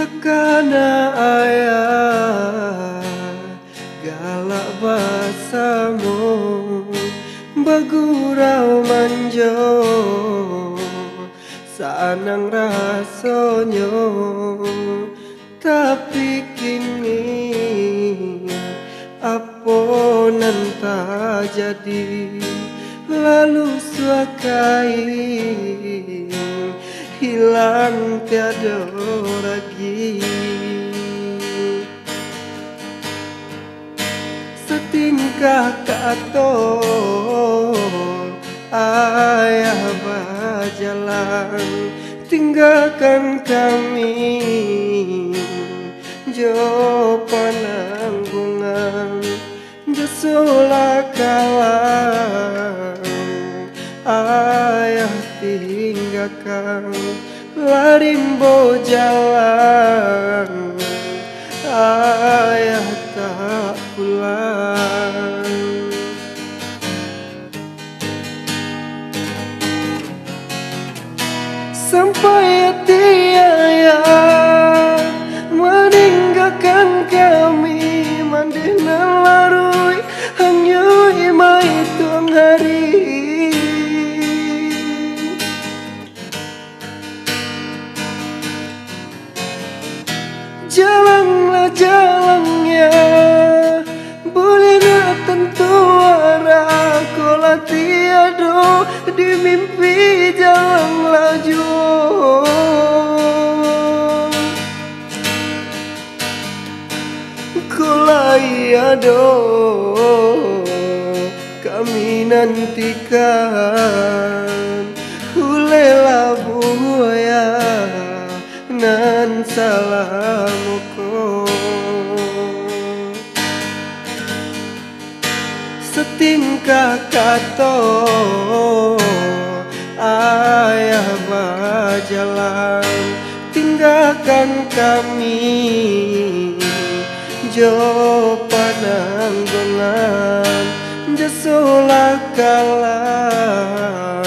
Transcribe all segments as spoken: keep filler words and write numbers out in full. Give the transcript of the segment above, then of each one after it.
Kana ayah galak basamo, bagurau manjo, sanang rasonyo. Tapi kini, apo nan tajadi? Lalu suakai hilang tiado ragi. Satingkah kato ayah bajalan, tinggakan kami jo pananggungan. Jaso lah kalam ayah tinggakan, lah rimbo jalan ayah tak pulang. Sampai ati ayah maninggakan kami, mandeh nan laruih, hanyo imai tuang hari. Jalan lah jalan ya, buliah nak tantu arah, ko lah tiado di mimpi jalan lah juo. Ko lai ado kami nantikan, uleh labuah nan salamo ko. Satingkah kato ayah bajalan, tinggakan kami jo pananggungan. Jaso lah kalam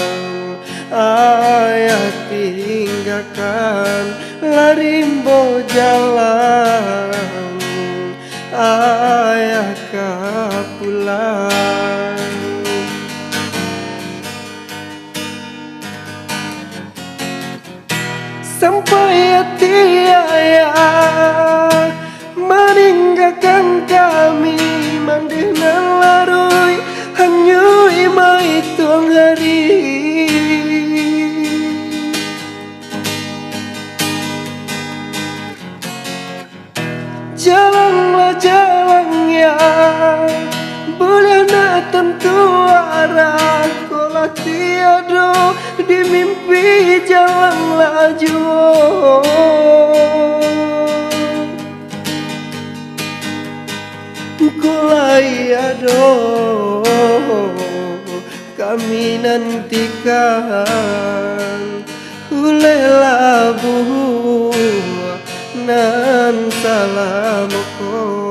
ayah tinggakan, lah rimbo jalan ayah ka pulang. Sampai ati ayah maninggakan kami, mandeh nan laruih, hanyo imai tuang hari. Jalan lah jalan ya, buliah nak tantu arah, ko lah tiado di mimpi jalan lah juo. Ko lai ado kami nantikan, uleh labuah nan salamo ko.